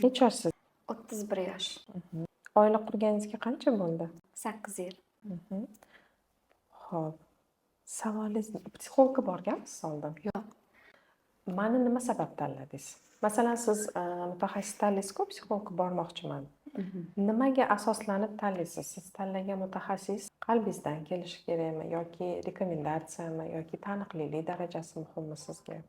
Necha yoshsiz? 31 yosh. Oila qurganingizga qancha bo'ldi? 8 yil. Xo'p. Savolingiz, psixologga borganmisiz oldin? Yo'q. Mani nima sabab tanladingiz? Masalan, siz mutaxassis tanlaysiz-ku, psixologga bormoqchiman. Nimaga asoslanib tanlaysiz? Siz tanlagan mutaxassis qalbingizdan kelishi kerakmi yoki rekomendatsiyami yoki taniqlilik darajasi muhimmi sizga?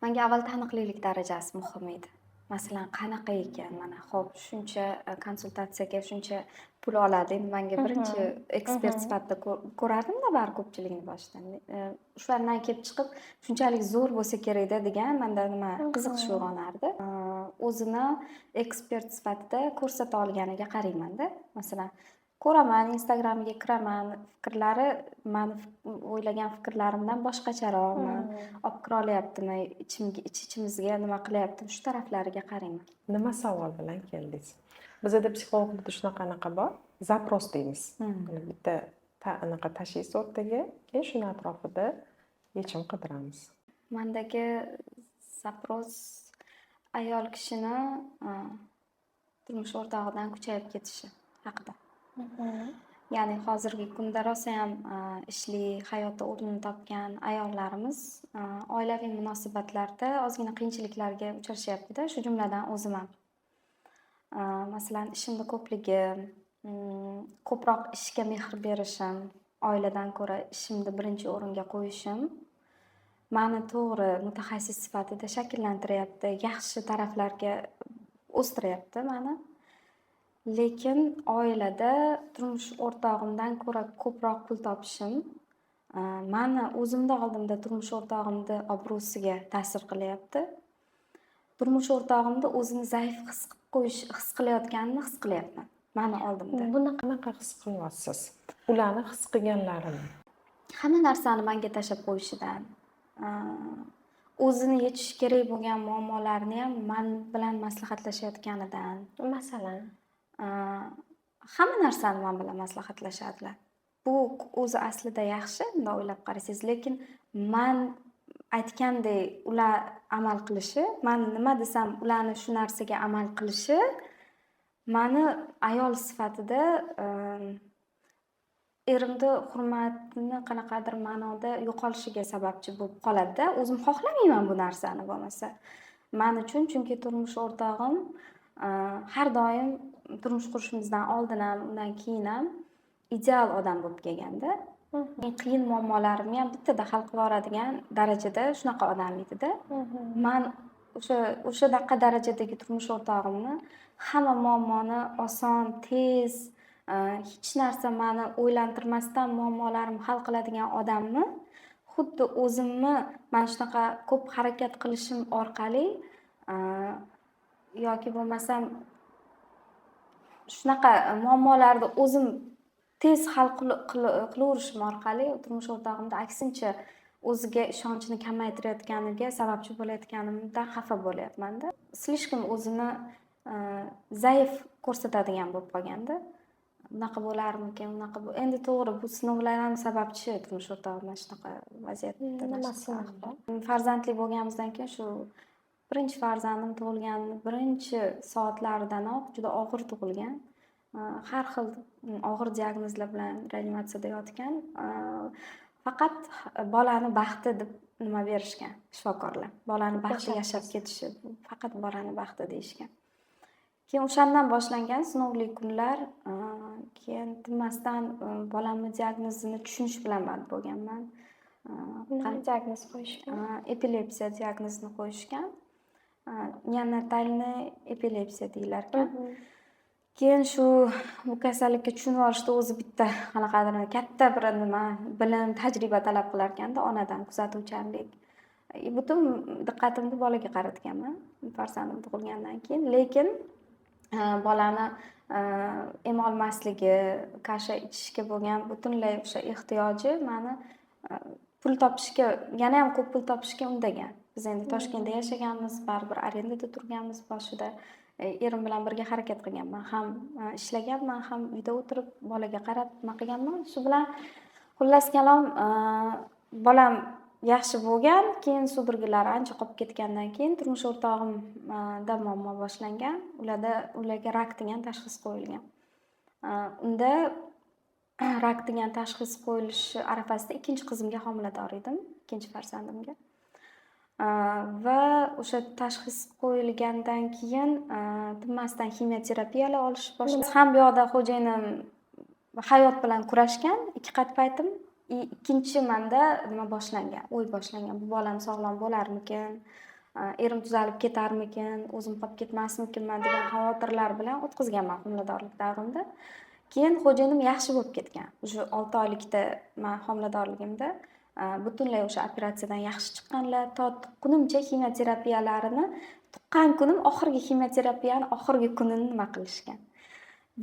Menga avval taniqlilik darajasi muhim edi. Masalan, qanaqa ekan, mana xo'p, shuncha konsultatsiyaga shuncha pul oladi. Endi menga birinchi ekspert sifatida ko'rardimda baribir ko'pchilikni boshidan. Shulardan kelib chiqib, shunchalik zo'r bo'lsa kerakda degan menda nima qiziqish uyg'onardi. O'zini ekspert sifatida ko'rsata olganiga qaraymanda. Masalan, ko'raman, Instagramiga kiraman, fikrlari mani o'ylagan fikrlarimdan boshqacharoqmi, olib kira olyaptimi, ichimga, ich ichimizga nima qilyaptimi, shu taraflariga qarayman. Nima savol bilan keldingiz? Bizada psixologlarda shunaqa anaqa bor, запрос deymiz. Mana bitta anaqa tashlaysiz o'rtaga, keyin shuni atrofida yechim qidiramiz. Mandagi запрос ayol kishini turmush o'rtog'idan kuchayib ketishi haqida. Ya'ni hozirgi kunda rosayam ishli, hayotda o'rnini topgan ayollarimiz oilaviy munosabatlarda ozgina qiyinchiliklarga uchrashyapti-da, shu jumladan o'zim ham. Masalan, ishimni ko'pligi, ko'proq ishga mehr berishim, oiladan ko'ra ishimni birinchi o'ringa qo'yishim mani to'g'ri mutaxassis sifatida shakllantiryapti, yaxshi taraflarga o'stiryapti mani. Lekin oilada turmush o'rtog'imdan ko'ra ko'proq pul topishim mani o'zimni oldimda turmush o'rtog'imni obro'siga ta'sir qilyapti. Turmush o'rtog'imni o'zini zaif his qilib qo'yish, his qilayotganini his qilyapman mani oldimda. Buni qanaqa his qilyapsiz? Ularni his qilganlarini. Hamma narsani manga tashlab qo'yishidan, o'zini yechishi kerak bo'lgan muammolarni ham man bilan maslahatlashayotganidan. Masalan? Hamma narsani man bilan maslahatlashadilar. Bu o'zi aslida yaxshi, bundoq o'ylab qarasangiz, lekin man aytgandek ular amal qilishi, man nima desam ularni shu narsaga amal qilishi mani ayol sifatida erimni hurmatini qanaqadir ma'noda yo'qolishiga sababchi bo'lib qoladida. O'zim xohlamayman bu narsani bo'lmasa. Man uchun, chunki turmush o'rtog'im har doim turmush qurishimizdan oldin ham, undan keyin ham ideal odam bo'lib kelganda. Eng qiyin muammolarimni ham bittada hal qilib yuboradigan darajada shunaqa odam edida. Man o'shanaqa darajadagi turmush o'rtog'imni hamma muammoni oson, tez, hech narsa mani o'ylantirmasdan muammolarimni hal qiladigan odamni xuddi o'zimni mana shunaqa ko'p harakat qilishim orqali yoki bo'lmasam shunaqa muammolarni o'zim tez hal qilaverishim orqali turmush o'rtog'imni aksincha o'ziga ishonchini kamaytirayotganiga sababchi bo'layotganimdan xafa bo'lyapmanda. Слишком o'zini zaif ko'rsatadigan bo'lib qolganda. Unaqa bo'larmikin, unaqa endi to'g'ri, bu sinovlar ham sababchi turmush o'rtog'im mana shunaqa vaziyatda, mana Nima shunaqa sinov? Ahvol. Farzandli bo'lganimizdan keyin shu birinchi farzandim tug'ilganini birinchi soatlaridanoq juda og'ir tug'ilgan. Har xil og'ir diagnozlar bilan reanimatsiyada yotgan. Faqat bolani baxti deb nima berishgan shifokorlar. Bolani baxti Yashab yashab ketishi, faqat bolani baxti deyishgan. Keyin o'shandan boshlangan sinovli kunlar, keyin tinmasdan bolamni diagnozini tushunish bilan band bo'lganman. Nima diagnoz qo'yishgan? Epilepsiya diagnozini qo'yishgan. Неонатальный epilepsiya deyilar ekan. Keyin shu bu kasallikka tushunib olishda o'zi bitta qanaqadir katta bir nima, bilim, tajriba talab qilarkanda onadan, kuzatuvchanlik. Butun diqqatimni bolaga qaratganman farzandim tug'ilgandan keyin. Lekin bolani emolmasligi, kasha ichishga bo'lgan butunlay o'sha ehtiyoji mani pul topishga, yanayam ko'p pul topishga undagan. Biz endi Toshkentda yashaganmiz, baribir arendada turganmiz boshida. Erim bilan birga harakat qilganman. Ham ishlaganman, ham uyda o'tirib bolaga qarab nima qilganman. Shu bilan xullas kalom, bolam Yaxshi bo'lgan. Keyin судорога lari ancha qolib ketgandan keyin turmush o'rtog'imda muammo boshlangan. Ularga rak degan tashxis qo'yilgan. Unda rak degan tashxis qo'yilishi arafasida ikkinchi qizimga homilador edim, ikkinchi farzandimga. Va o'sha tashxis qo'yilgandan keyin tinmasdan ximioterapiyalar olish boshladi. Ham bu yoqda xo'jayinim hayot bilan kurashgan ikki qat paytim. И ikkinchi manda nima boshlangan, o'y boshlangan. Bu bolam sog'lom bo'larmikin, erim tuzalib ketarmikin, o'zim qolib ketmasmikinman degan xavotirlar bilan o'tkazganman homiladorlik davrimda. Keyin xo'jayinim yaxshi bo'lib ketgan. Уже 6 oylikda man homiladorligimda butunlay o'sha operatsiyadan yaxshi chiqqanlar. To tuqqunimcha ximioterapiyalarini, tuqqan kunim oxirgi ximioterapiyani oxirgi kunini nima qilishgan.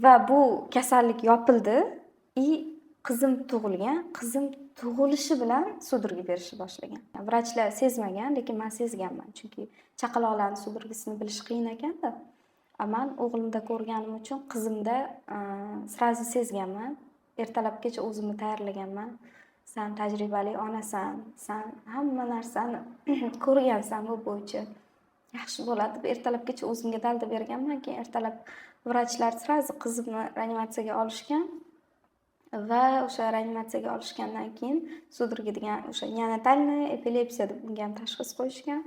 Va bu kasallik yopildi и qizim tug'ilgan. Qizim tug'ilishi bilan судорога berishni boshlagan. Vrachlar sezmagan, lekin man sezganman. Chunki chaqaloqlarni судорога sini bilish qiyin ekanda. A man o'g'limda ko'rganim uchun qizimda сразу sezganman. Ertalabgacha o'zimni tayyorlaganman. San tajribali onasan, san hamma narsani ko'rgansan bu bo'yicha. Yaxshi bo'ladi deb ertalabgacha o'zimga dalda berganman. Keyin ertalab vrachlar сразу qizimni reanimatsiyaga olishgan va o'sha reanimatsiyaga olishgandan keyin судорога degan, o'sha неонатальная эпилепсия deb unga ham tashxis qo'yishgan.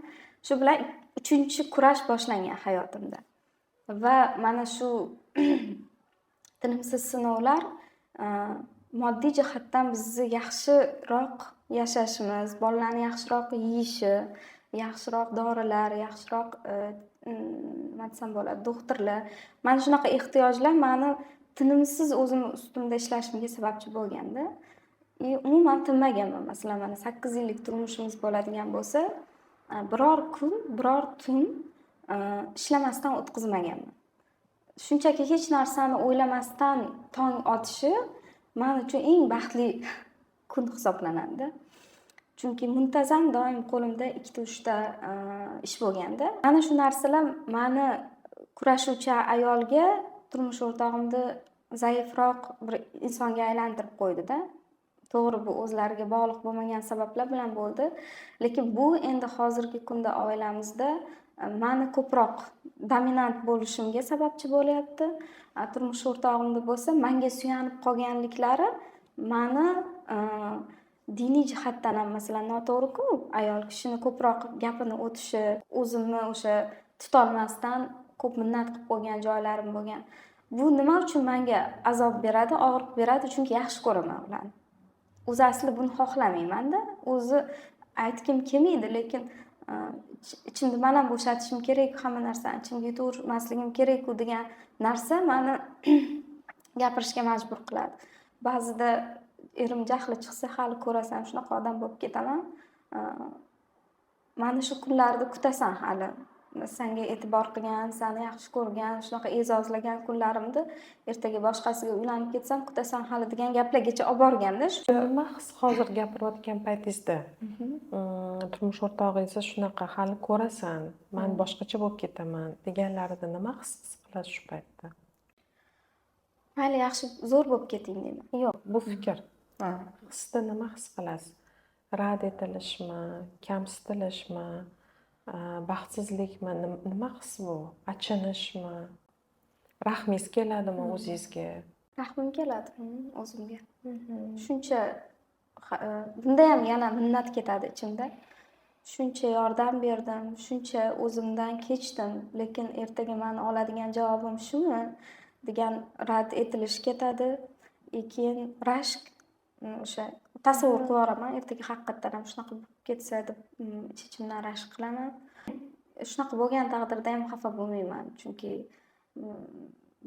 Shu bilan uchinchi kurash boshlangan hayotimda. Va mana shu tinimsiz sinovlar moddiy jihatdan bizni yaxshiroq yashashimiz, bolalarni yaxshiroq yeyishi, yaxshiroq dorilar, yaxshiroq, nima desam bo'ladi, doktorlar. Mana shunaqa ehtiyojlar mani tinimsiz o'zimni ustimda ishlashimga sababchi bo'lganda. И umuman tinmaganman. Masalan, mana 8 yillik turmushimiz bo'ladigan bo'lsa, biror kun, biror tun ishlamasdan o'tkazmaganman. Shunchaki hech narsani o'ylamasdan tong otishi man uchun eng baxtli kun hisoblanadida. Chunki muntazam doim qo'limda ikkita, uchta ish bo'lganda. Mana shu narsalar mani kurashuvchi ayolga, turmush o'rtog'imni zaifroq bir insonga aylantirib qo'ydida. To'g'ri, bu o'zlariga bog'liq bo'lmagan sabablar bilan bo'ldi. Lekin bu endi hozirgi kunda oilamizda mani ko'proq dominant bo'lishimga sababchi bo'lyapti. Turmush o'rtog'imni bo'lsa manga suyanib qolganliklari mani diniy jihatdan ham, masalan, noto'g'ri-ku, ayol kishini ko'proq gapini o'tishi, o'zimni o'sha tutolmasdan ko'p minnat qilib qo'ygan joylarim bo'lgan. Bu nima uchun menga azob beradi, og'riq beradi? Chunki yaxshi ko'raman ularni. O'zi asli buni xohlamaymanda. O'zi aytgim kelmaydi, lekin ichimda man ham bo'shatishim kerak, hamma narsani ichimga yutavermasligim kerak-ku degan narsa mani gapirishga majbur qiladi. Ba'zida erim jahli chiqsa, hali ko'rasan, shunaqa odam bo'lib ketaman. Mana shu kunlarni kutasan hali. Sanga e'tibor qilgan, sani yaxshi ko'rgan, shunaqa e'zozlagan kunlarimni ertaga boshqasiga uylanib ketsam, kutasan hali degan gaplargacha olib borganda shu. Nima his hozir gapirayotgan paytingizda turmush o'rtog'ingiz shunaqa hali ko'rasan, man boshqacha bo'lib ketaman deganlarida nima his qilasiz shu paytda? Mayli, yaxshi, zo'r bo'lib keting deyman. Yo'q, bu fikr. Hisda nima his qilasiz? Rad etilishmi, kamsitilishmi, baxtsizlikmi? Nima his bu? Achinishmi? Rahmingiz keladimi o'zingizga? Rahmim keladi o'zimga. Shuncha bunda ham yana minnat ketadi ichimda. Shuncha yordam berdim, shuncha o'zimdan kechdim, lekin ertaga mani oladigan javobim shumi degan rad etilish ketadi. И keyin rashk, o'sha tasavvur qilib yuboraman, ertaga haqiqatdan ham shunaqa bo'lib ketsa deb ich ichimdan rashk qilaman. Shunaqa bo'lgan taqdirda ham xafa bo'lmayman, chunki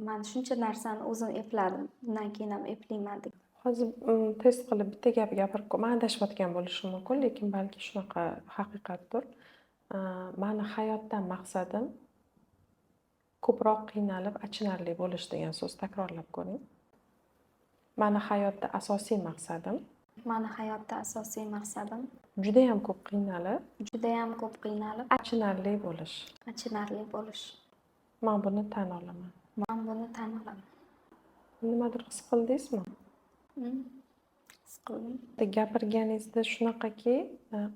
man shuncha narsani o'zim epladim, bundan keyin ham eplayman deb. Hozir test qilib bitta gap gapirib, man adashayotgan bo'lishim mumkin, lekin balki shunaqa haqiqatdir. Mani hayotdan maqsadim ko'proq qiynalib, achinarli bo'lish degan so'z takrorlab ko'ring. Mani hayotda asosiy maqsadim. Mani hayotda asosiy maqsadim. Judayam ko'p qiynalib, Judayam ko'p qiynalib, achinarli bo'lish. Achinarli bo'lish. Man buni tan olaman. Man buni tan olaman. Nimadir his qildingizmi? His his qildim. Gapirganingizda shunaqaki,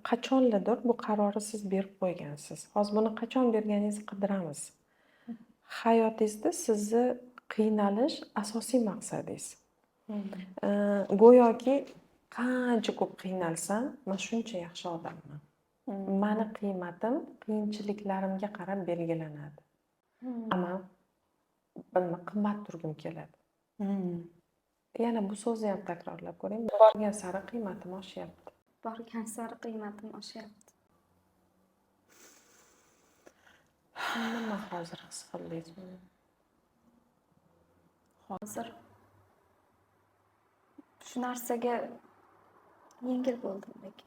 qachonlardir bu qarorni siz berib qo'ygansiz. Hozir buni qachon berganingizni qidiramiz. Hayotingizda sizni qiynalish asosiy maqsadingiz. Go'yoki qancha ko'p qiynalsam, man shuncha yaxshi odamman. Mani qiymatim qiyinchiliklarimga qarab belgilanadi. Ammo nima qimmat turgim keladi. Yana bu so'zni ham takrorlab ko'ring. Borgan sari qiymatim oshyapti. Borgan sari qiymatim oshyapti. Nima hozir his qildingiz buni? Hozir shu narsaga yengil bo'ldim lekin.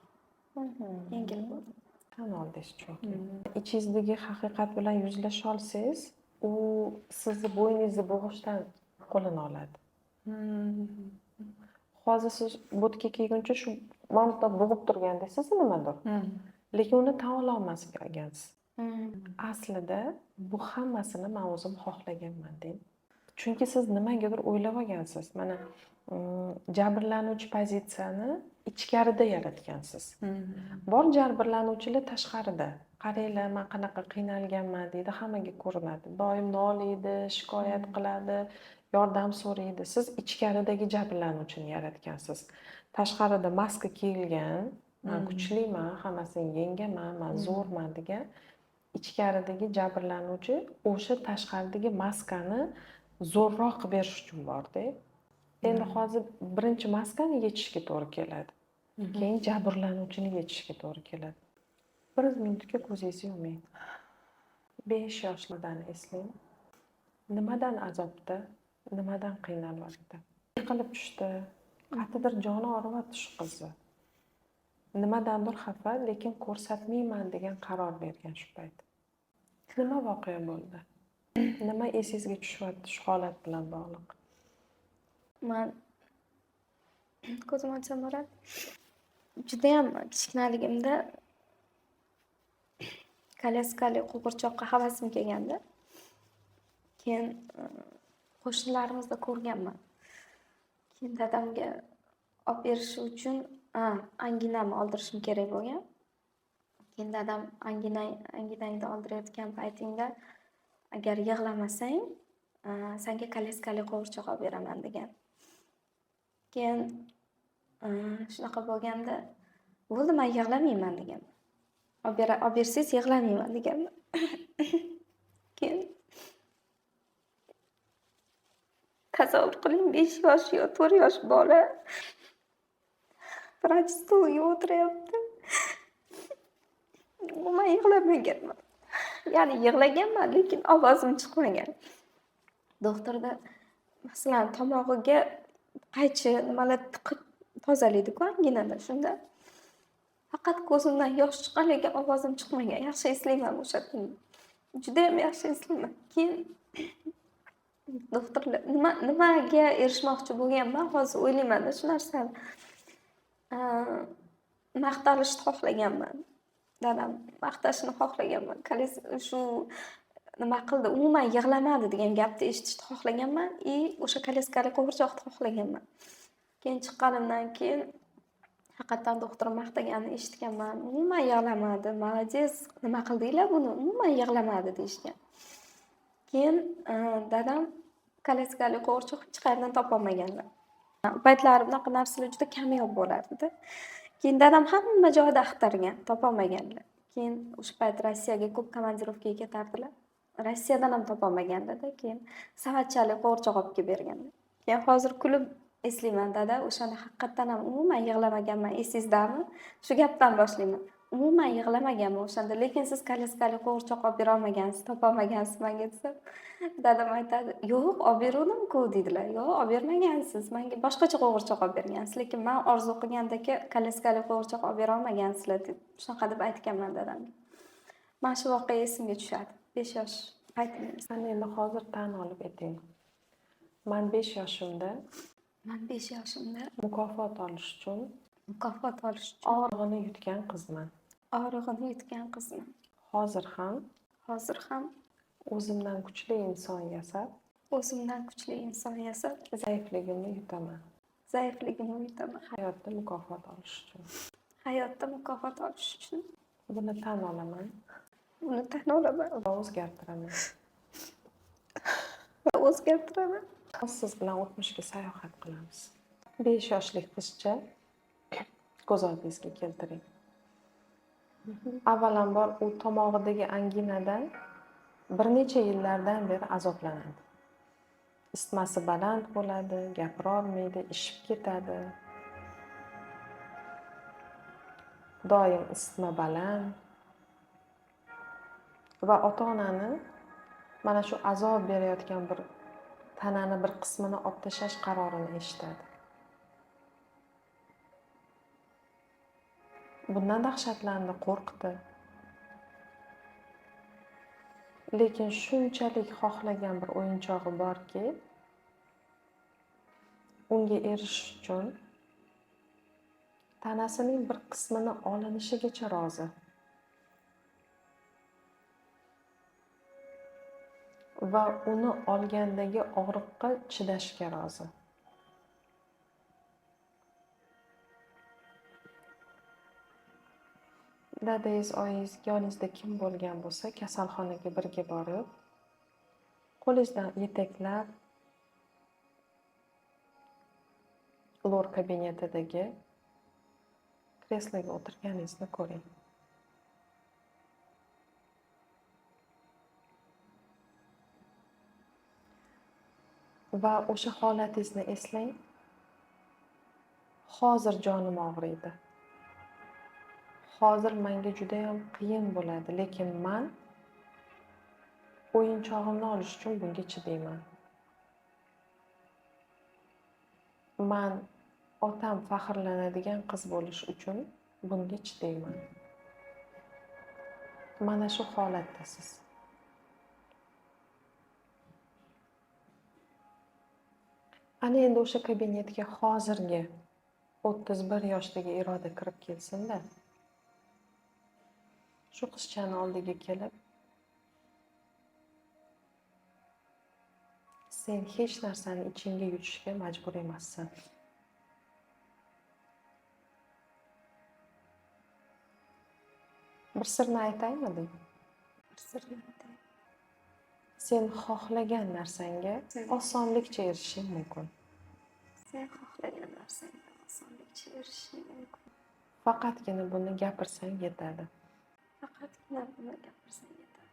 Yengil bo'ldim. Tan oldingiz chunki. Ichingizdagi haqiqat bilan yuzlasha olsangiz, u sizni bo'yningizni bo'g'ishdan qo'lini oladi. Hozir siz bo'tqa kelguncha shu mana bo'g'ib turganda sizni nimadir. Lekin uni tan ololmas ekansiz. Aslida bu hammasini man o'zim xohlaganman deng. Chunki siz nimagadir o'ylab olgansiz. Mana jabrlanuvchi pozitsiyani ichkarida yaratgansiz. Bor jabrlanuvchilar tashqarida. Qaranglar, man qanaqa qiynalganman deydi, hammaga ko'rinadi. Doim noliydi, shikoyat qiladi, yordam so'raydi. Siz ichkaridagi jabrlanuvchini yaratgansiz. Tashqarida maska kiyilgan, man kuchliman, hammasini yengaman, man zo'rman degan ichkaridagi jabrlanuvchi o'sha tashqaridagi maskani zo'rroq qilib berish uchun borda. Endi hozir birinchi maskani yechishga to'g'ri keladi. Keyin jabrlanuvchini yechishga to'g'ri keladi. Bir minutga ko'zingizni yuming. 5 yoshlardan eslang. Nimadan azobda, nimadan qiynalyapti? Yiqilib tushdi, qayerdadir joni og'riyapti shu qizni. Nimadandir xafa, lekin ko'rsatmayman degan qaror bergan shu payt. Nima voqea bo'ldi? Nima esingizga tushyapti shu holat bilan bog'liq? Man ko'zim ochsam boradi. Judayam kichkinaligimda kolyaskali qo'g'irchoqqa havasim kelganda, keyin qo'shnilarimizda ko'rganman. Keyin dadamga olib berishi uchun anginamni oldirishim kerak bo'lgan. Keyin dadam anginangni oldirayotgan paytingda agar yig'lamasang, senga kolyaskali qo'g'irchoq olib beraman degan. Keyin shunaqa bo'lganda, bo'ldi, men yig'lamayman deganman. Olib bersangiz yig'lamayman deganman. Keyin tasavvur qiling, 5 yosh yo 4 yosh bola vrach stoliga o'tiryapti. Men yig'lamaganman. Ya'ni yig'laganman, lekin ovozim chiqmagan. Doktorda masalan tomog'iga qaychi nimalar tiqib tozalaydi-ku anginada. Shunda faqat ko'zimdan yosh chiqqan, lekin ovozim chiqmagan. Yaxshi eslayman o'sha kunni. Judayam yaxshi eslayman. Keyin doktorlar nimaga erishmoqchi bo'lganman, hozir o'ylayman-da shu narsani. Maqtalishni xohlaganman. Dadam maqtashini xohlaganman. Shu nima qildi, umuman yig'lamadi degan gapni eshitishni xohlaganman и o'sha kolyaskali qo'g'irchoqni xohlaganman. Keyin chiqqanimdan keyin haqiqatdan doktor maqtaganini eshitganman. Umuman yig'lamadi, молодец, nima qildinglar buni, umuman yig'lamadi deyishgan. Keyin dadam kolyaskali qo'g'irchoq hech qayerdan topolmaganlar. U paytlari bunaqa narsalar juda kamyob bo'lardi. Keyin dadam hamma joyda axtargan, topolmaganlar. Keyin o'sha payt Rossiyaga ko'p komandirovkaga ketardilar. Rossiyadan ham topolmaganlarda, keyin savatchali qo'g'irchoq olib kelib berganlar. Keyin hozir kulib eslayman, dada, o'shanda haqiqatdan ham umuman yig'lamaganman, esingizdami? Shu gapdan boshlayman. Umuman yig'lamaganman o'shanda, lekin siz kolyaskali qo'g'irchoq olib bera olmagansiz, topolmagansiz menga desam, dadam aytadi, yo'q, olib beruvdim-ku deydilar. Yo'q, olib bermagansiz, menga boshqacha qo'g'irchoq olib bergansiz, lekin men orzu qilgandagi kolyaskali qo'g'irchoq olib bera olmagansizlar deb shunaqa deb aytganman dadamga. Mana shu voqea esimga tushadi. 5 yosh paytimda. Ana endi hozir tan olib ayting. Men 5 yoshimda Men 5 yoshimda mukofot olish uchun og'rig'ini yutgan qizman. Og'rig'ini yutgan qizman. Hozir ham o'zimdan kuchli inson yasab, zaifligimni yutaman. Zaifligimni yutaman. Hayotda mukofot olish uchun. Hayotda mukofot olish uchun. Buni tan olaman. Buni tan olaman. Va o'zgartiraman. Va o'zgartiraman. Siz bilan o'tmishga sayohat qilamiz. 5 yoshli qizcha ko'z oldingizga keltiring. Avvalambor u tomog'idagi anginadan bir necha yillardan beri azoblanadi. Isitmasi baland bo'ladi, gapirolmaydi, ishib ketadi. Doim isitma baland. Va ota-onani mana shu azob berayotgan bir tanani bir qismini olib tashlash qarorini eshitadi. Bundan dahshatlandi, qo'rqdi. Lekin shunchalik xohlagan bir o'yinchog'i borki, unga erishish uchun tanasining bir qismini olinishigacha rozi. Va uni olgandagi og'riqqa chidashga rozi. Dadangiz, oyingiz yoningizda kim bo'lgan bo'lsa, kasalxonaga birga borib, qo'lingizdan yetaklab lor kabinetidagi kresloga o'tirganingizni ko'ring. Va o'sha holatingizni eslang. Hozir jonim og'riydi. Hozir menga juda ham qiyin bo'ladi, lekin men o'yinchog'imni olish uchun bunga chidayman. Men otam faxrlanadigan qiz bo'lish uchun bunga chidayman. Mana shu holatdasiz. Ana endi o'sha kabinetga hozirgi 31 yoshdagi Iroda kirib kelsin-da. Shu qizchani oldiga kelib, sen hech narsani ichingga yutishga majbur emassan. Bir sirni aytaymi deng? Bir sirni aytay. Sen xohlagan narsangga osonlikcha erishishing mumkin. Sen xohlagan narsangga osonlikcha erishishing mumkin. Faqatgina buni gapirsang yetadi. Faqatgina buni gapirsang yetadi.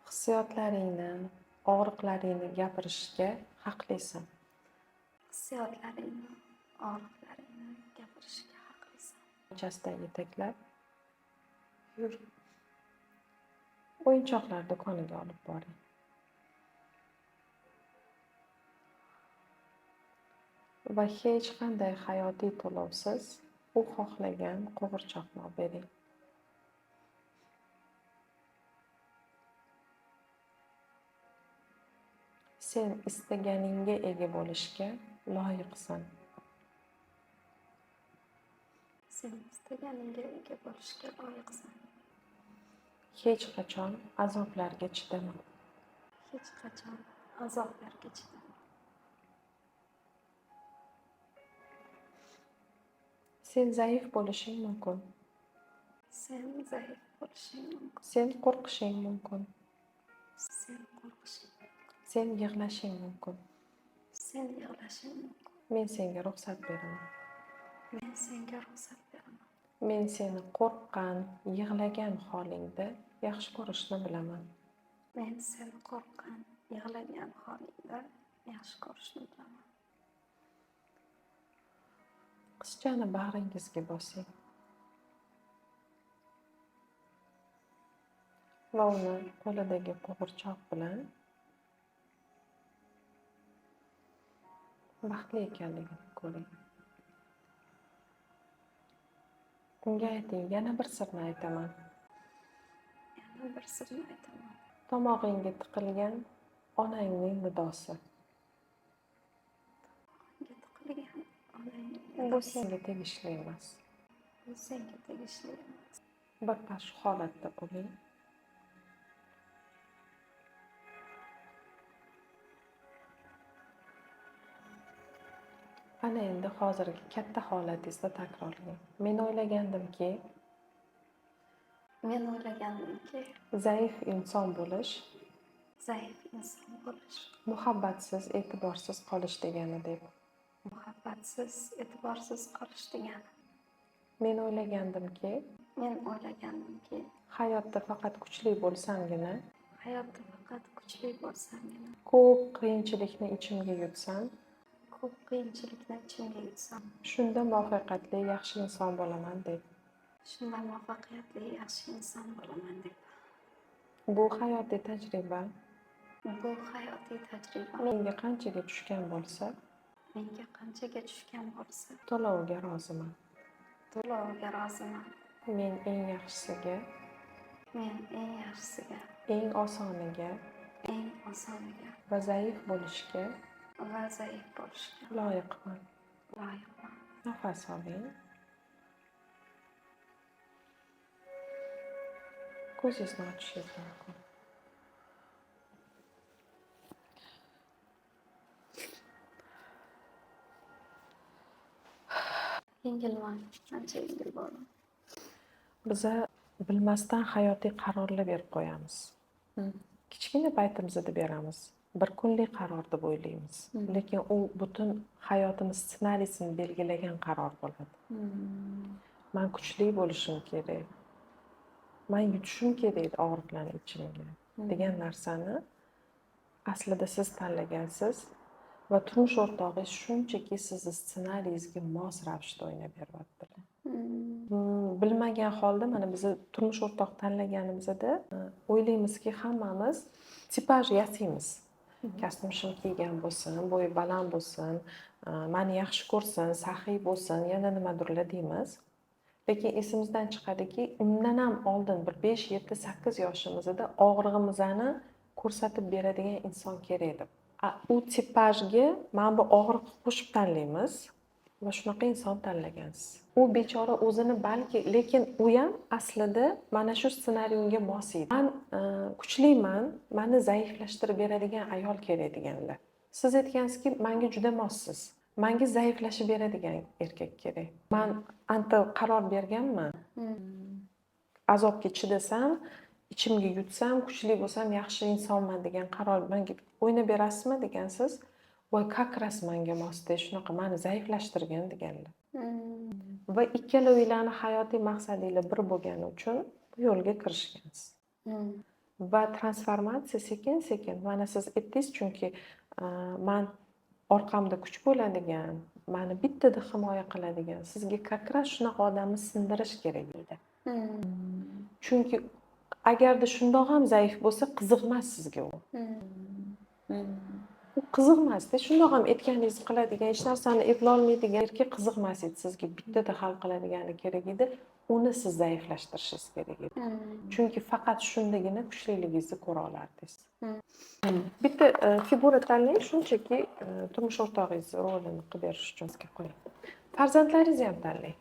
Hissiyotlaringni, og'riqlaringni gapirishga haqlisan. Hissiyotlaringni, og'riqlaringni gapirishga haqlisan. Ko'chasidan yetaklab yur. O'yinchoqlar do'koniga olib boring. Va hech qanday hayotiy to'lovsiz u xohlagan qo'g'irchoqni olib bering. Sen istaganingga ega bo'lishga loyiqsan. Sen istaganingga ega bo'lishga loyiqsan. Hech qachon azoblarga chidama. Hech qachon azoblarga chidama. Sen zaif bo'lishing mumkin. Sen zaif bo'lishing mumkin. Sen qo'rqishing mumkin. Sen qo'rqishing mumkin. Sen yig'lashing mumkin. Sen yig'lashing mumkin. Men senga ruxsat beraman. Men senga ruxsat beraman. Men seni qo'rqqan, yig'lagan holingda yaxshi ko'rishni bilaman. Men seni qo'rqqan, yig'lagan holingda yaxshi ko'rishni bilaman. Qizchani bag'ringizga bosing. Va uni qo'lidagi qo'g'irchoq bilan baxtli ekanligini ko'ring. Unga ayting, yana bir sirni aytaman. Yana bir sirni aytaman. Tomog'ingga tiqilgan onangning nidosi. Tomog'ingga tiqilgan onangning nidosi. Bu senga tegishli emas. Bu senga tegishli emas. Birpas shu holatda bo'ling. Ana endi hozirgi katta holatingizda takrorlang. Men o'ylagandimki, Men o'ylagandimki, zaif inson bo'lish zaif inson bo'lish muhabbatsiz, e'tiborsiz qolish degani deb. Muhabbatsiz, e'tiborsiz qolish degani. Men o'ylagandimki, Men o'ylagandimki, hayotda faqat kuchli bo'lsamgina, hayotda faqat kuchli bo'lsamgina, ko'p qiyinchilikni ichimga yutsam, ko'p qiyinchilikni ichimga yutsam, shunda muvaffaqiyatli yaxshi inson bo'laman deb. Shunda muvaffaqiyatli yaxshi inson bo'laman deb. Bu hayotiy tajriba Bu hayotiy tajriba menga qanchaga tushgan bo'lsa, menga qanchaga tushgan bo'lsa, to'loviga roziman. To'loviga roziman. Men eng yaxshisiga, Men eng yaxshisiga, eng osoniga eng osoniga va zaif bo'lishga va zaif bo'lishga loyiqman. Loyiqman. Nafas oling. Ko'zingizni ochishingiz mumkin. Yengilman, ancha yengil bo'ldim. Biza bilmasdan hayotiy qarorlar berib qo'yamiz. Kichkina paytimizda beramiz. Bir kunlik qaror deb o'ylaymiz. Lekin u butun hayotimiz ssenariysini belgilagan qaror bo'ladi. Man kuchli bo'lishim kerak. Man yutishim kerak edi og'riqlarni ichimga degan narsani aslida siz tanlagansiz va turmush o'rtog'ingiz shunchaki sizni ssenariyingizga mos ravishda o'ynab beryaptilar. Bilmagan holda mana biz turmush o'rtoq tanlaganimizda o'ylaymizki, hammamiz типаж yasaymiz. Kostyum shim kiygan bo'lsin, bo'yi baland bo'lsin, mani yaxshi ko'rsin, saxiy bo'lsin, yana nimadirlar deymiz. Lekin esimizdan chiqadiki, undan ham oldin bir 5, 7, 8 yoshimizda og'rig'imizni ko'rsatib beradigan inson kerak edi. U типаж ga mana bu og'riqni qo'shib tanlaymiz va shunaqa inson tanlagansiz. U bechora o'zini balki, lekin u ham aslida mana shu ssenariyga mos edi. Man kuchliman, meni zaiflashtirib beradigan ayol kerak deganlar. Siz aytgansizki, menga juda mossiz. Menga zaiflashib beradigan erkak kerak. Man anta qaror berganman. Azobga chidasam, ichimga yutsam, kuchli bo'lsam, yaxshi insonman degan qaror menga o'ynab berasizmi degansiz. Voy, как раз menga mosda, shunaqa meni zaiflashtirgan deganlar. Va ikkalovinglarni hayotiy maqsadinglar bir bo'lgani uchun bu yo'lga kirishgansiz. Va transformatsiya sekin-sekin, mana siz aytdingiz, chunki man orqamda kuch bo'ladigan, mani bittada himoya qiladigan, sizga как раз shunaqa odamni sindirish kerak edi. Chunki agarda shundoq ham zaif bo'lsa, qiziqmas sizga u. U qiziqmasda, shundoq ham aytganingizni qiladigan, hech narsani eplolmaydigan erkak qiziqmas edi sizga, bittada hal qiladigani kerak edi. Uni siz zaiflashtirishingiz kerak edi. Chunki faqat shundagina kuchliligingizni ko'ra olardingiz. Bitta figura tanlang, shunchaki turmush o'rtog'ingiz rolini qilib berish uchun sizga qo'ying. Farzandlaringizni ham tanlang.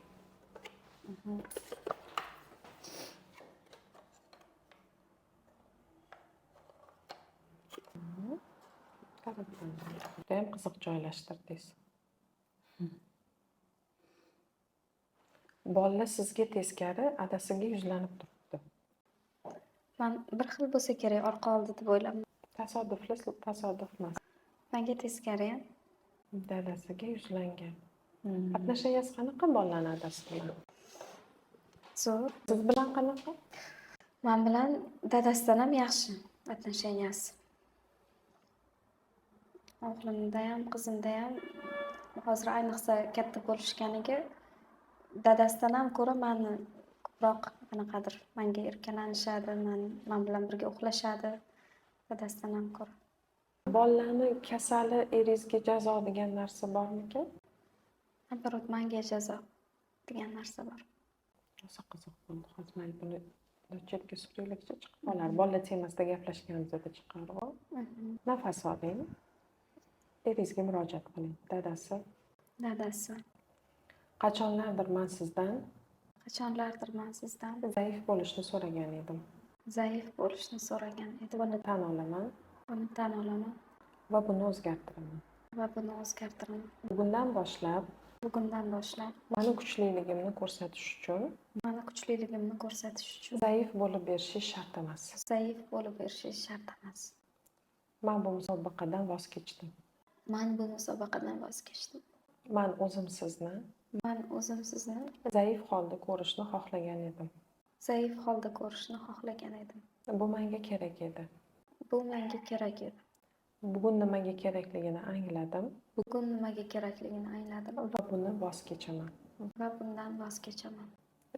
Judayam qiziq joylashtirdingiz. Bolalar sizga teskari, adasiga yuzlanib turibdi. Man bir xil bo'lsa kerak, orqa oldi deb o'yladim. Tasodifli, tasodif emas. Menga teskari ham. Dadasiga yuzlangan. Отношения si qanaqa bolalarni adasi bilan? Zo'r. Siz bilan qanaqa? Men bilan dadasidan ham yaxshi отношения si. O'g'limda ham, qizimda ham hozir ayniqsa katta bo'lishganiga dadasidan ham ko'ra mani ko'proq qanaqadir menga erkalanishadi, man bilan birga uxlashadi dadasidan ham ko'ra. Bolalarni kasali eringizga jazo degan narsa bormikan? Наоборот, menga jazo degan narsa bor. Rosa qiziq bo'ldi. Hozir mayli buni chetga suraylikcha chiqib qolar. Bolalar temasida gaplashganimizda chiqar u. Nafas oling. Eringizga murojaat qiling. Dadasi. Dadasi. Qachonlardir men sizdan Qachonlardir men sizdan zaif bo'lishni so'ragan edim. Zaif bo'lishni so'ragan edim. Buni tan olaman. Buni tan olaman. Va buni o'zgartiraman. Va buni o'zgartiraman. Bugundan boshlab Bugundan boshlab mani kuchliligimni ko'rsatish uchun mani kuchliligimni ko'rsatish uchun zaif bo'lib berishingiz shart emas. zaif bo'lib berishingiz shart emas. Man bu musobaqadan voz kechdim. Man bu musobaqadan voz kechdim. Man o'zim sizni Man o'zim sizni zaif holda ko'rishni xohlagan edim. zaif holda ko'rishni xohlagan edim. Bu menga kerak edi. Bu menga kerak edi. Bugun nimaga kerakligini angladim Bugun nimaga kerakligini angladim va buni voz kechaman. va bundan voz kechaman.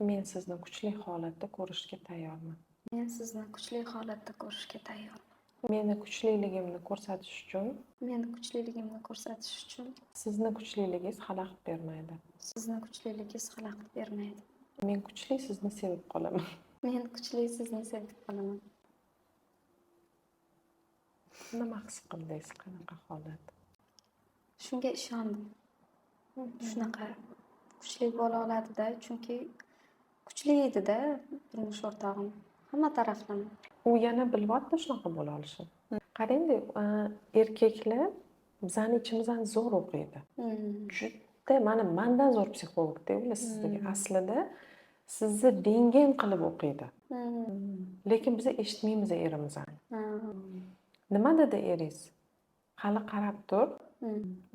Men sizni kuchli holatda ko'rishga tayyorman. Men sizni kuchli holatda ko'rishga tayyorman. Meni kuchliligimni ko'rsatish uchun Meni kuchliligimni ko'rsatish uchun sizni kuchliligingiz xalaqit bermaydi. sizni kuchliligingiz xalaqit bermaydi. Men kuchli sizni sevib qolaman. Men kuchli sizni sevib qolaman. Nima his qildingiz? Qanaqa holat? Shunga ishondim. Shunaqa kuchli bo'la oladida, chunki kuchli edi-da turmush o'rtog'im. Hamma taraflama. U yana bilyapti shunaqa bo'la olishini. Qarangda, erkaklar bizani ichimizdan zo'r o'qiydi. Juda mana mandan zo'r psixologda ular sizdagi. Aslida sizni rentgen qilib o'qiydi. Lekin biz eshitmaymiz erimizni. Nima dedi eringiz? Hali qarab tur,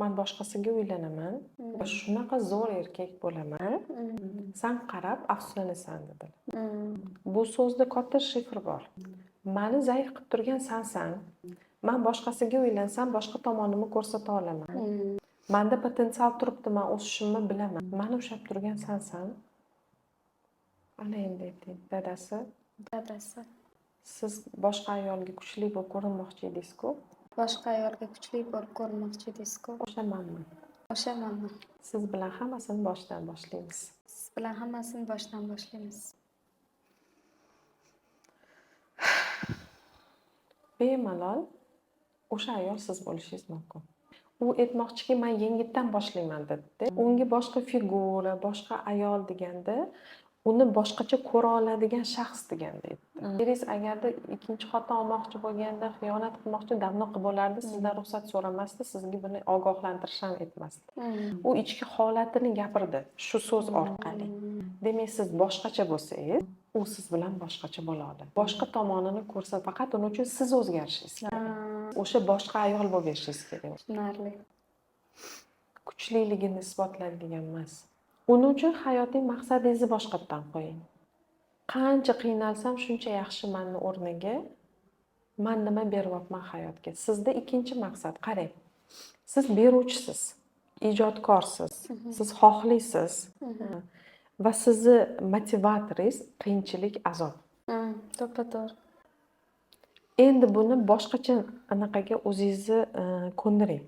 man boshqasiga uylanaman va shunaqa zo'r erkak bo'laman. San qarab afsuslanasan, dedilar. Bu so'zda katta shifr bor. Mani zaif qilib turgan sansan. Man boshqasiga uylansam, boshqa tomonimni ko'rsata olaman. Manda potensial turibdi, man o'sishimni bilaman. Mani ushlab turgan sansan. Ana endi ayting, dadasi, Dadasi. siz boshqa ayolga kuchli bo'lib ko'rinmoqchi edingiz-ku. Boshqa ayolga kuchli bo'lib ko'rinmoqchi edingiz-ku. O'sha manman. O'sha manman. Siz bilan hammasini boshidan boshlaymiz. Siz bilan hammasini boshidan boshlaymiz. Bemalol o'sha ayol siz bo'lishingiz mumkin. U aytmoqchiki, man yengitdan boshlayman, dedi. Unga boshqa figura, boshqa ayol deganda, uni boshqacha ko'ra oladigan shaxs deganda aytdi. Eringiz agarda ikkinchi xotin olmoqchi bo'lganda, xiyonat qilmoqchi, давно qilib bo'lardi, sizdan ruxsat so'ramasdi, sizga buni ogohlantirish ham etmasdi. U ichki holatini gapirdi shu so'z orqali. Demak, siz boshqacha bo'lsangiz, u siz bilan boshqacha bo'la oladi. Boshqa tomonini ko'rsa, faqat uning uchun siz o'zgarishingiz kerak. O'sha boshqa ayol bo'lib berishingiz kerak. Tushunarli. Kuchliligini isbotlaydigan emas. Uning uchun hayotiy maqsadingizni boshqatdan qo'ying. Qancha qiynalsam, shuncha yaxshi manni o'rniga man nima beryapman hayotga. Sizda ikkinchi maqsad, qarang. Siz beruvchisiz, ijodkorsiz, siz xohlaysiz va sizni motivatoringiz qiyinchilik, azob. To'ppa-to'g'ri. Endi buni boshqacha anaqaga o'zingizni ko'ndiring.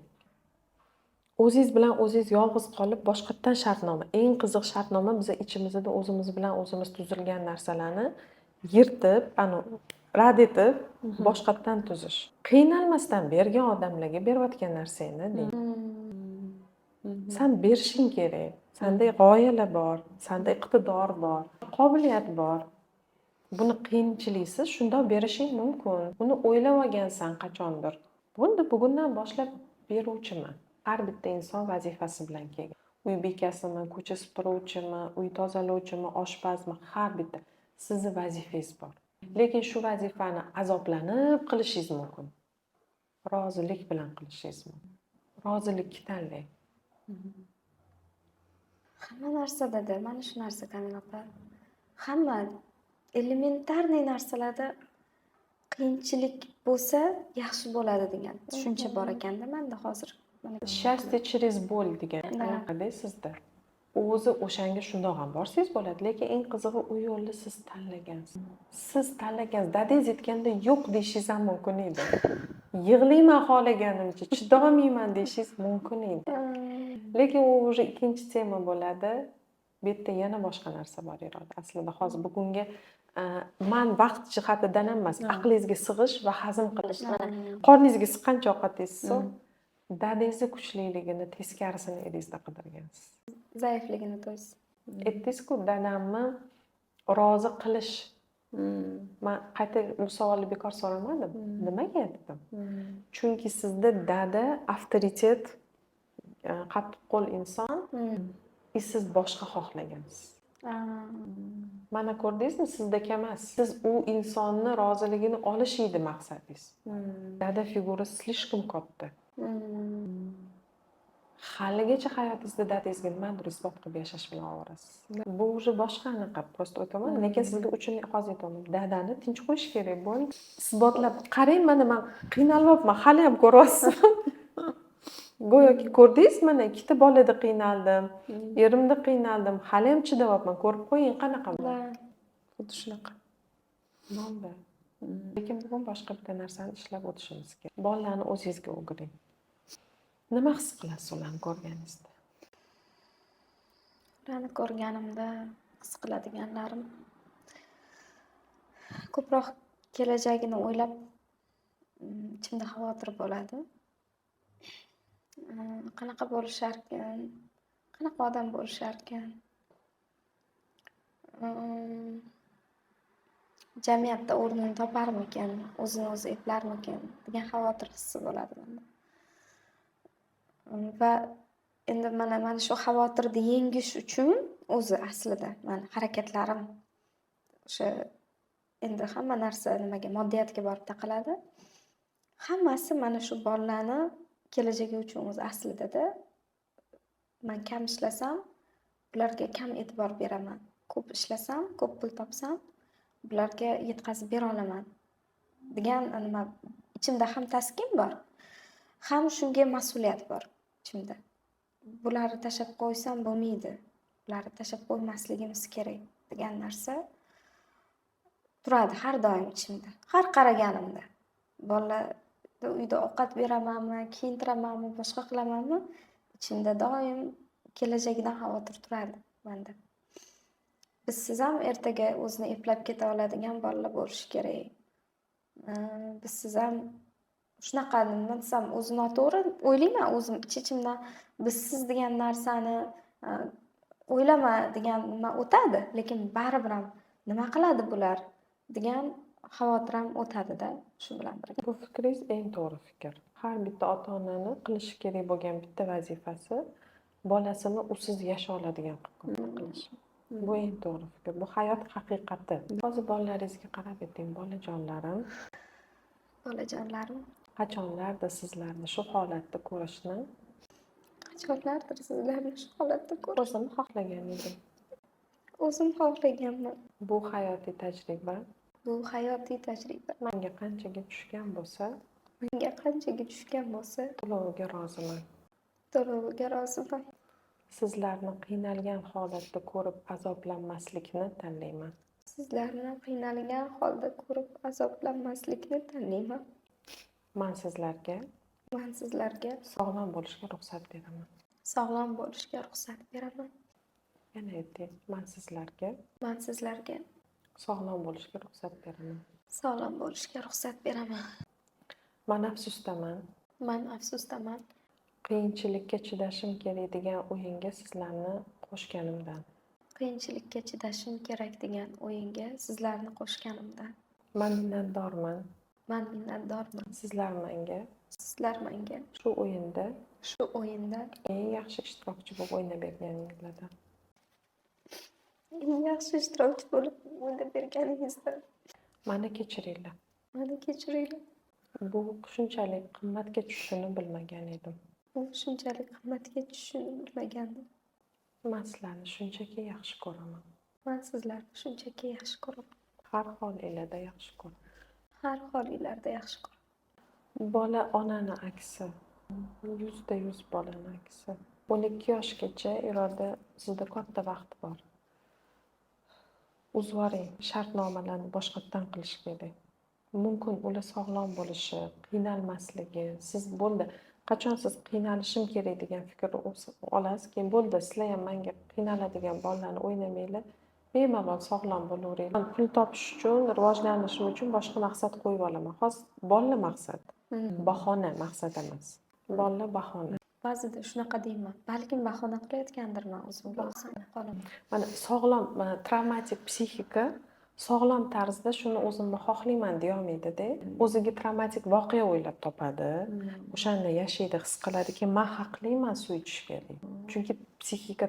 O'zingiz bilan o'zingiz yolg'iz qolib, boshqatdan shartnoma. Eng qiziq shartnoma biza ichimizda o'zimiz bilan o'zimiz tuzilgan narsalarni yirtib, ani rad etib, boshqatdan tuzish. Qiynalmasdan bergan odamlarga berayotgan narsangni deng. San berishing kerak. Sanda g'oyalar bor, sanda iqtidor bor, qobiliyat bor. Buni qiyinchiliksiz shundoq berishing mumkin. Uni o'ylab olgansan qachondir. Buni bugundan boshlab beruvchiman. Har bitta inson vazifasi bilan kelgan. Uy bekasimi, ko'cha supuruvchimi, uy tozalovchimi, oshpazmi, har bitta sizni vazifangiz bor. Lekin shu vazifani azoblanib qilishingiz mumkin. Rozilik bilan qilishingiz mumkin. Rozilikni tanlang. Hamma narsadada mana shu narsa, Kamila opa. Hamma элементарный narsalarda qiyinchilik bo'lsa, yaxshi bo'ladi degan tushuncha bor ekanda manda hozir. Mana Счастье через боль degan Да. anaqada sizda. O'zi o'shanga shundoq ham borsangiz bo'ladi, lekin eng qizig'i u yo'lni siz tanlagansiz. Siz tanlagansiz. Dadangiz aytganda yo'q deyishingiz ham mumkin edi. Yig'layman xohlaganimcha, chidolmayman deyishingiz mumkin edi. Lekin u уже ikkinchi tema bo'ladi. Bu yerda yana boshqa narsa bor, Iroda. Aslida hozir bugungi man vaqt jihatidan ham emas, aqlingizga sig'ish va hazm qilish. Mana Qorningizga siqqancha ovqat yeysiz, dadangizni kuchliligini teskarisini eringizda qidirgansiz. Zaifligini, то есть. Aytdingiz-ku, dadamni rozi qilish. Man qayta bu savolni bekor so'ramadim. Nimaga dedim? Chunki sizda dada avtoritet. Qattiqqo'l inson, и siz boshqa xohlagansiz. Mana ko'rdingizmi, sizdagi emas. Siz u insonni roziligini olish edi maqsadingiz. Dada figurasi слишком katta. Haligacha hayotingizda dadangizga nimadir isbot qilib yashash bilan ovorasiz. Bu уже boshqa anaqa, просто aytaman, lekin sizga uchun hozir aytaman. Dadani tinch qo'yish kerak, bo'ldi. Isbotlab qarang, mana man qiynalyapman, hali ham ko'ryapsizmi? Go'yoki ko'rdingiz, mana ikkita bolada qiynaldim, erimda qiynaldim, hali ham chidayapman. Ko'rib qo'ying, qanaqa. Xuddi shunaqa. Bo'ldi. Lekin bugun boshqa bitta narsani ishlab o'tishimiz kerak. Bolalarni o'zingizga o'giring. Nima his qilasiz ularni ko'rganingizda? Ularni ko'rganimda his qiladiganlarim ko'proq kelajagini o'ylab, ichimda xavotir bo'ladi. Qanaqa bo'lisharkin, qanaqa odam bo'lisharkin? Jamiyatda o'rnini toparmikin, o'zini o'zi eplarmikin degan xavotir hissi bo'ladi menda. Va endi mana shu xavotirni yengish uchun o'zi aslida mani harakatlarim o'sha endi hamma narsa nimaga, moddiyatga borib taqaladi. Hammasi mana shu bolalarni kelajagi uchun o'zi aslida-da. Man kam ishlasam, ularga kam e'tibor beraman. Ko'p ishlasam, ko'p pul topsam, bularga yetkazib bera olaman degan nima ichimda ham taskin bor, ham shunga mas'uliyat bor ichimda. Bularni tashlab qo'ysam bo'lmaydi, bularni tashlab qo'ymasligimiz kerak degan narsa turadi har doim ichimda. Har qaraganimda bolalarga uyda ovqat beramanmi, kiyintiramanmi, boshqa qilamanmi, ichimda doim kelajagidan xavotir turadi manda. Bizsiz ham ertaga o'zini eplab keta oladigan bolalar bo'lishi kerak. Bizsiz ham shunaqa, nima desam, o'zi noto'g'ri o'ylayman o'zim ich-ichimdan, bizsiz degan narsani o'ylama degan nima o'tadi, lekin baribir ham nima qiladi bular degan xavotir ham o'tadi-da shu bilan birga. Bu fikringiz eng to'g'ri fikr. Har bitta ota-onani qilishi kerak bo'lgan bitta vazifasi bolasini usiz yasha oladigan qilib qilish. Bu eng to'g'ri fikr. Bu hayot haqiqati. Hozir bolalaringizga qarab ayting, bolajonlarim. Bolajonlarim. Qachonlardir sizlarni shu holatda ko'rishni Qachonlardir sizlarni shu holatda ko'rish o'zim xohlagan edim. O'zim xohlaganman. Bu hayotiy tajriba Bu hayotiy tajriba menga qanchaga tushgan bo'lsa, menga qanchaga tushgan bo'lsa, to'loviga roziman. To'loviga roziman. Sizlarni qiynalgan holatda ko'rib azoblanmaslikni tanlayman. Sizlarni qiynalgan holda ko'rib azoblanmaslikni tanlayman. Man sizlarga Man sizlarga sog'lom bo'lishga ruxsat beraman. Sog'lom bo'lishga ruxsat beraman. Yana ayting, man sizlarga Man sizlarga sog'lom bo'lishga ruxsat beraman. Sog'lom bo'lishga ruxsat beraman. Man afsusdaman. Man afsusdaman. Qiyinchilikka chidashim kerak degan o'yinga sizlarni qo'shganimdan. Qiyinchilikka chidashim kerak degan o'yinga sizlarni qo'shganimdan. Man minnatdorman. Man minnatdorman. Sizlar menga Sizlar menga shu o'yinda shu o'yinda eng yaxshi ishtirokchi bo'lib o'ynab berganingizdan. Eng yaxshi ishtirokchi bo'lib o'ynab berganingizdan. Mani kechiringlar. Mani kechiringlar. Bu shunchalik qimmatga tushishini bilmagan edim. Bu shunchalik qimmatga tushishini bilmagandim. Man sizlarni shunchaki yaxshi ko'raman. Man sizlarni shunchaki yaxshi ko'raman. Har holinglarda yaxshi ko'raman. Har holinglarda yaxshi ko'raman. Bola onani aksi. 100% bolani aksi. 12 yoshgacha Iroda, sizda katta vaqt bor. Uzvoring, shartnomalarni boshqatdan qilish kerak. Mumkin ular sog'lom bo'lishi, qiynalmasligi, siz bo'ldi. Qachon siz qiynalishim kerak degan fikrni olasiz, keyin bo'ldi, sizlar ham menga qiynaladigan bolalarni o'ynamanglar, bemalol sog'lom bo'laveringlar. Man pul topish uchun, rivojlanishim uchun boshqa maqsad qo'yib olaman. Hozir bolalar maqsad. Bahona maqsad emas. Bolalar bahona. Ba'zida shunaqa deyman. Balkim bahona qilayotgandirman o'zimga o'zim qolaman. Mana sog'lom, mana travmatik psixika Sog'lom tarzda shuni o'zimni xohlayman deyolmaydida, o'ziga travmatik voqea o'ylab topadi, o'shanda yashaydi, his qiladiki, man haqliman suv ichishga deydi. Chunki psixika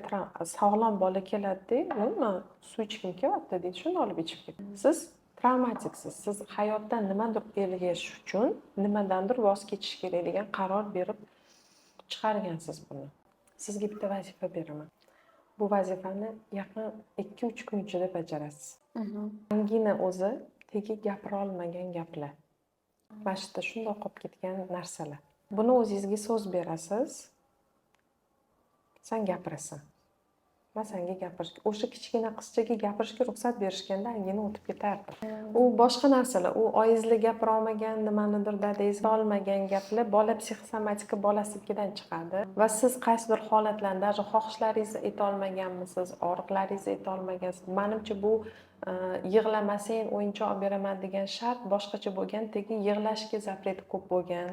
sog'lom bola keladida, man suv ichgim kelyapti deydi, shuni olib ichib ketadi. Siz travmatiksiz, siz hayotdan nimadir ergashish uchun nimadandir voz kechish kerak degan qaror berib chiqargansiz buni. Sizga bitta vazifa beraman. Bu vazifani yaqin 2-3 kun ichida bajarasiz. Angina o'zi tegi gapira olmagan gaplar. Mana shu yerda shundoq qolib ketgan narsalar. Buni o'zingizga so'z berasiz. San gapirasan. Man senga gapirish, o'sha kichkina qizchaga gapirishga ruxsat berishganda angina o'tib ketardi. U boshqa narsalar, u oyingizlar gapira olmagan, nimanidir dadangiz olmagan gaplar bola psixosomatika bolasinikidan chiqadi va siz qaysidir holatlarda даже xohishlaringizni aytolmaganmisiz, og'riqlaringizni aytolmagansiz. Manimcha, bu yig'lamasang o'yinchoq olib beraman degan shart boshqacha bo'lgan, tegi yig'lashga запрет ko'p bo'lgan,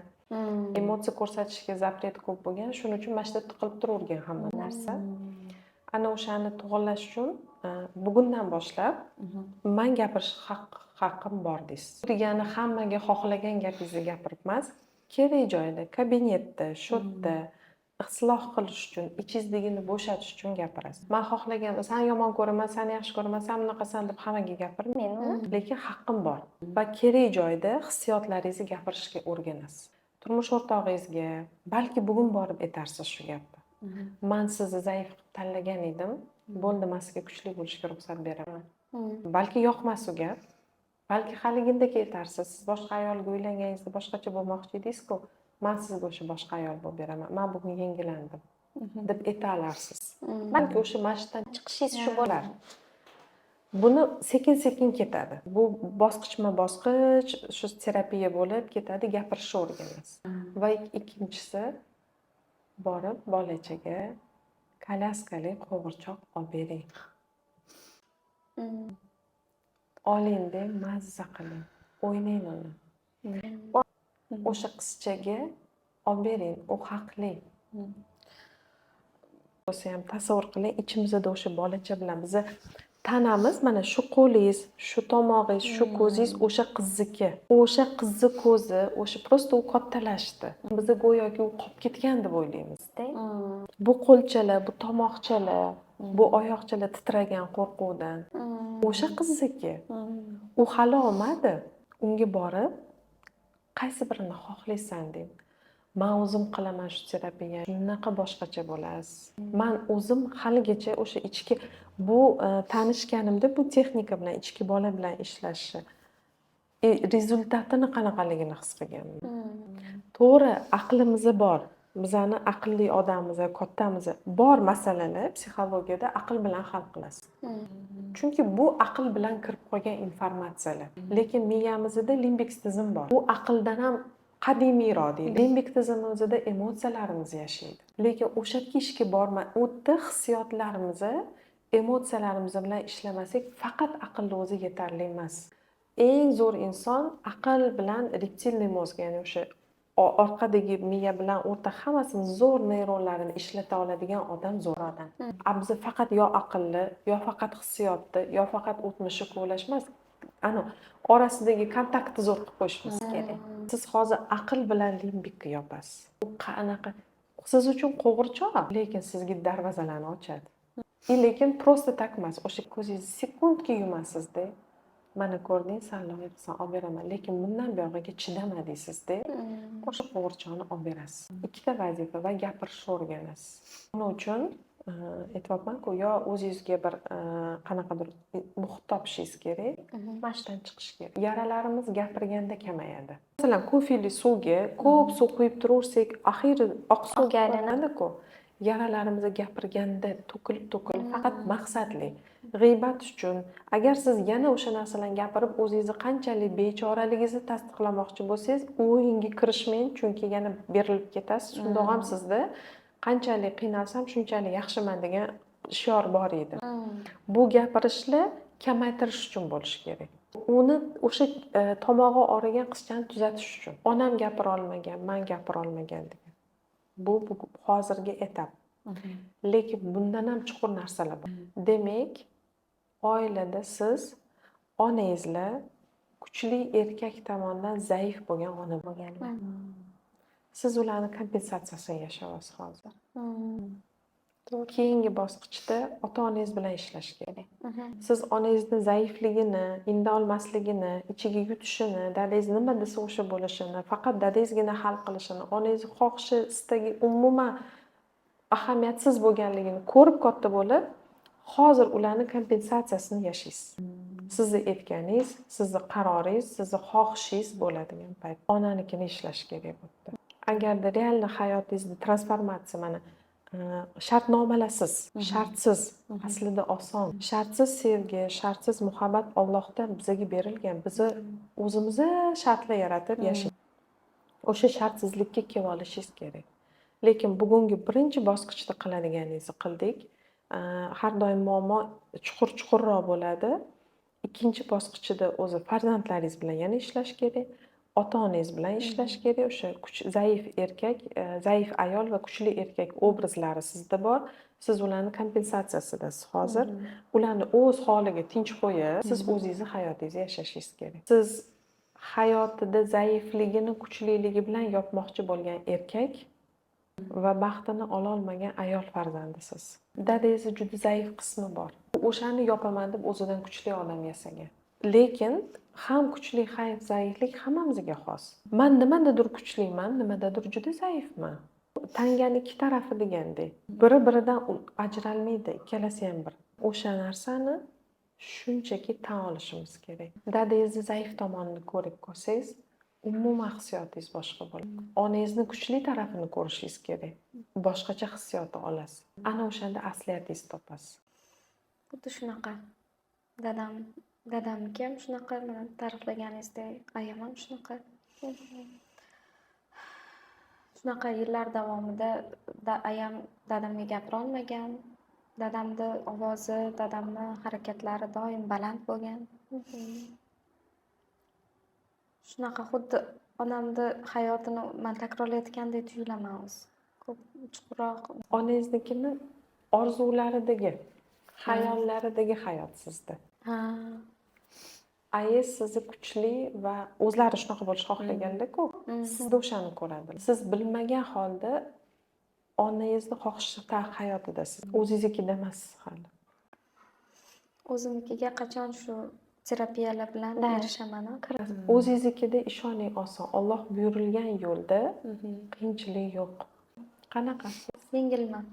emotsiya ko'rsatishga запрет ko'p bo'lgan. Shuning uchun mana shu yerda tiqilib turavergan hamma narsa. Ana o'shani to'g'irlash uchun bugundan boshlab man gapirish haqqim bor deysiz. Bu degani hammaga xohlagan gapingizni gapirib emas, kerak joyda, kabinetda, shu yerda isloh qilish uchun, ichingizdagini bo'shatish uchun gapirasiz. Man xohlagan, sani yomon ko'raman, sani yaxshi ko'raman, san bunaqasan deb hammaga gapirmang. Men uni Lekin haqqim bor va kerak joyda hissiyotlaringizni gapirishga o'rganasiz. Turmush o'rtog'ingizga balki bugun borib aytarsiz shu gapni. Man sizni zaif qilib tanlagan edim, bo'ldi, man sizga kuchli bo'lishga ruxsat beraman. Balki yoqmas u gap, balki haligindek aytarsiz, siz boshqa ayolga uylanganingizda boshqacha bo'lmoqchi edingiz-ku, man sizga o'sha boshqa ayol bo'lib beraman, man bugun yengillandim deb ayta olarsiz. Balki o'sha mana shu yerdan chiqishingiz shu bo'lar. Buni sekin sekin ketadi. Bu bosqichma bosqich shu terapiya bo'lib ketadi, gapirishni o'rganasiz. Va ikkinchisi, borib bolachaga kolyaskali qo'g'irchoq olib bering. Olingda mazza qiling, o'ynang uni. O'sha qizchaga olib bering, u haqli. Bo'lsa ham tasavvur qiling, ichimizda o'sha bolacha bilan biza tanamiz, mana shu qo'lingiz, shu tomog'ingiz, shu ko'zingiz o'sha qizniki. O'sha qizni ko'zi, o'sha просто u kattalashdi. Biza go'yoki u qolib ketgan deb o'ylaymiz. Bu qo'lchalar, bu tomoqchalar, bu oyoqchalar titragan qo'rquvdan. O'sha qizniki. U hali olmadi. Unga borib, qaysi birini xohlaysan deng. Man o'zim qilaman shu terapiya. Shunaqa boshqacha bo'lasiz. Man o'zim haligacha o'sha ichki bu tanishganimda bu texnika bilan, ichki bola bilan ishlashni результат ini qanaqaligini his qilganman. To'g'ri, aqlimiz bor. Bizani aqlli odammiz, kattamiz. Bor masalalar psixologiyada aql bilan hal qilasiz. Chunki bu aql bilan kirib qolgan informatsiyalar. Lekin miyamizda limbik tizim bor. Bu aqldan ham qadimiyroq deydi. Limbik tizimimizda emotsiyalarimiz yashaydi. Lekin o'sha yerga ishga borma, u yerda hissiyotlarimiz, emotsiyalarimiz bilan ishlamasak, faqat aqlni o'zi yetarli emas. Eng zo'r inson aql bilan рептильный мозг, ya'ni o'sha orqadagi miya bilan o'rta hammasini zo'r neyronlarini ishlata oladigan odam zo'r odam. A biz faqat yo aqlli, yo faqat hissiyotni, yo faqat o'tmishni kovlash emas, ani orasidagi kontaktni zo'r qilib qo'yishimiz kerak. Siz hozir aql bilan limbikni yopasiz. U qanaqa siz uchun qo'g'irchoq, lekin sizga darvozalarni ochadi. И lekin просто так emas, o'sha ko'zingizni sekundga yumasizda. Mana ko'rding, san loyiqsan, olib beraman, lekin bundan buyog'iga chidama deysizda. O'sha qo'g'irchoqni olib berasiz. Ikkita vazifa va gapirishni o'rganasiz. Buning uchun aytyapman-ku, yo o'zingizga bir qanaqadir muhit topishingiz kerak, mana shu yerdan chiqish kerak. Yaralarimiz gapirganda kamayadi. Masalan, kofeli suvga ko'p suv quyib turaversak, oxiri oq Suvga aylanadi. Ku. Yaralarimiz gapirganda to'kilib to'kilib, faqat maqsadli g'iybat uchun. Agar siz yana o'sha narsalarni gapirib, o'zingizni qanchalik bechoraligingizni tasdiqlamoqchi bo'lsangiz, u o'yinga kirishmang, chunki yana berilib ketasiz. Shundoq ham sizda qanchalik qiynalsam, shunchalik yaxshiman degan shior bor edi. Bu gapirishlar kamaytirish uchun bo'lishi kerak. Uni o'sha tomog'i og'rigan qizchani tuzatish uchun. Onam gapira olmagan, man gapira olmagan degan. Bu hozirgi etap. Lekin bundan ham chuqur narsalar bor. Demak, oilada siz Onangizlar kuchli erkak tomonidan zaif bo'lgan ona Bo'lganlar. Siz ularni kompensatsiyasini yashayapsiz hozir. Keyingi bosqichda ota onangiz bilan ishlash kerak. Siz onangizni zaifligini, indolmasligini, ichiga yutishini, dadangiz nima desa o'sha bo'lishini, faqat dadangizgina hal qilishini, onangizni xohishi, istagi umuman ahamiyatsiz bo'lganligini ko'rib katta bo'lib, hozir ularni kompensatsiyasini yashaysiz. Sizni aytganingiz, sizni qaroringiz, sizni xohishingiz bo'ladigan payt. Onanikini ishlash kerak bu yerda. Agarda реально hayotingizda transformatsiya, mana shartnomalarsiz, shartsiz, aslida oson. Shartsiz sevgi, shartsiz muhabbat Allohdan bizaga berilgan. Bizni o'zimiz shartlar yaratib yashaymiz. O'sha shartsizlikka kelib olishingiz kerak. Lekin bugungi birinchi bosqichda qiladiganingizni qildik. Har doim muammo chuqur chuqurroq bo'ladi. Ikkinchi bosqichida o'zi farzandlaringiz bilan yana ishlash kerak, ota onangiz bilan ishlash kerak. O'sha kuch, zaif erkak, zaif ayol va kuchli erkak obrazlari sizda bor. Siz ularni kompensatsiyasidasiz hozir. Ularni o'z holiga tinch qo'yib, siz o'zingizni hayotingizni yashashingiz kerak. Siz hayotida zaifligini kuchliligi bilan yopmoqchi bo'lgan erkak va baxtini ololmagan ayol farzandisiz. Dadangizni juda zaif qismi bor. O'shani yopaman deb o'zidan kuchli odam yasagan. Lekin ham kuchli, ham zaiflik hammamizga xos. Man nimadadir kuchliman, nimadadir juda zaifman. Tangani ikki tarafi degandek. Biri biridan ajralmaydi, ikkalasi ham bir. O'sha narsani shunchaki tan olishimiz kerak. Dadangizni zaif tomonini ko'rib ko'rsangiz, umuman hissiyotingiz boshqa bo'ladi. Onangizni kuchli tarafini ko'rishingiz kerak. Boshqacha hissiyotni olasiz. Ana o'shanda asliyatingizni topasiz. Xuddi shunaqa. Dadamniki ham shunaqa, mana ta'riflaganingizdek, ayam ham shunaqa. Shunaqa yillar davomida ayam dadamga gapira olmagan. Dadamni ovozi, dadamni harakatlari doim baland bo'lgan. Shunaqa xuddi onamni hayotini man takrorlayotgandek tuyulaman o'zi. Ko'p chuqurroq. Onangiznikini orzularidagi, xayollaridagi hayot sizda. Ayiz sizni kuchli va o'zlari shunaqa bo'lishni xohlaganlar-ku, sizda o'shani ko'radi. Siz bilmagan holda onangizni xohishi hayotidasiz. O'zingiznikida emassiz hali. O'zimnikiga qachon shu terapiyalar bilan erishaman? O'zingiznikida ishoning, oson. Alloh buyurilgan yo'lda qiyinchilik yo'q. Qanaqasi? Yengilman.